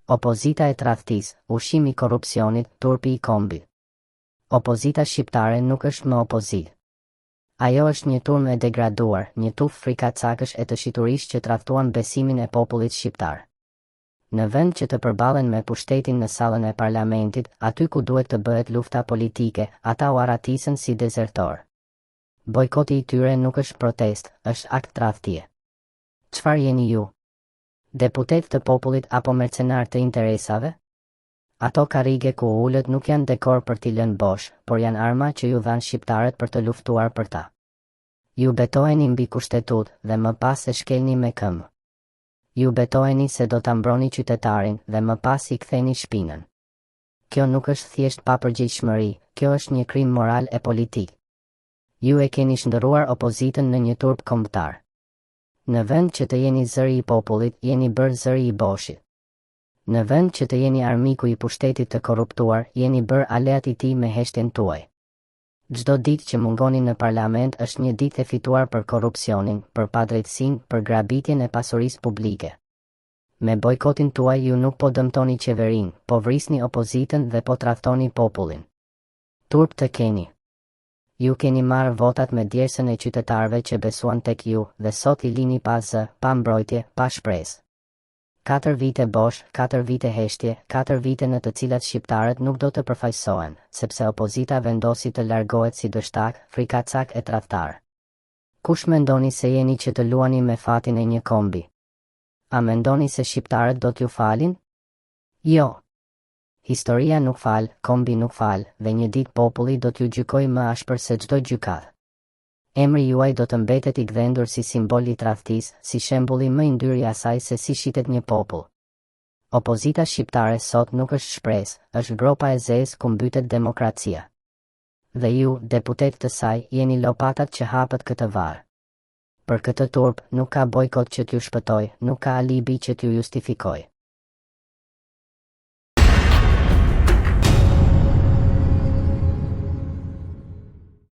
Opozita e tradhtisë, ushqim i korrupsionit, turpi i kombit. Opozita shqiptare nuk është më opozitë. Ajo është një turmë e degraduar, një tufë frikacakësh e të shiturish që tradhtuan besimin e popullit shqiptar. Në vend që të përballen me pushtetin në sallën e parlamentit, aty ku duhet të bëhet lufta politike, ata u arratisën si dezertorë. Bojkoti i tyre nuk është protestë, është akt tradhtie. Çfarë jeni ju? Deputetë të popullit apo mercenarë të interesave? Ato karrige ku u ulët nuk janë dekor për t'i lënë bosh, por janë arma që ju dhanë shqiptarët për të luftuar për ta. Ju betoheni mbi Kushtetutë dhe më pas e shkelni me këmbë. Ju betoheni se do ta mbroni qytetarin dhe më pas i ktheni shpinën. Kjo nuk është thjesht papërgjegjshmëri, kjo është një krim moral e politik. Ju e keni shndërruar opozitën në një turp kombëtar. Në vend që të jeni zëri i popullit, jeni bërë zëri i boshit. Në vend që të jeni armiku i pushtetit të korruptuar, jeni bërë aleat i tij me heshtjen tuaj. Çdo ditë që mungoni në parlament është një ditë e fituar për korrupsionin, për padrejtësinë, për grabitjen e pasurisë publike. Me bojkotin tuaj ju nuk po dëmtoni qeverinë, po vrisni opozitën dhe po tradhtoni popullin. Turp të keni. Ju keni marrë votat me djersën e qytetarëve që besuan tek ju dhe sot i lini pa zë, pa mbrojtje, pa shpresë. Katër vite bosh, katër vite heshtje, katër vite në të cilat shqiptarët nuk do të përfaqësohen, sepse opozita vendosi të largohet si dështakë, frikacakë e tradhtarë. Kush mendoni se jeni që të luani me fatin e një kombi? A mendoni se shqiptarët do t'ju falin? Jo! Historia nuk fal, kombi nuk fal, dhe një ditë populli do t'ju gjykojë më ashpër se çdo gjykatë. Emri juaj do të mbetet i gdhendur si simbol i tradhtisë, si shembulli më i ndyrë i asaj se si shitet një popull. Opozita shqiptare sot nuk është shpresë, është gropa e zezë ku mbytet demokracia. Dhe ju, deputetë të saj, jeni lopatat që hapët këtë varr. Për këtë turp, nuk ka bojkot që t'ju shpëtojë, nuk ka alibi që t'ju justifikojë.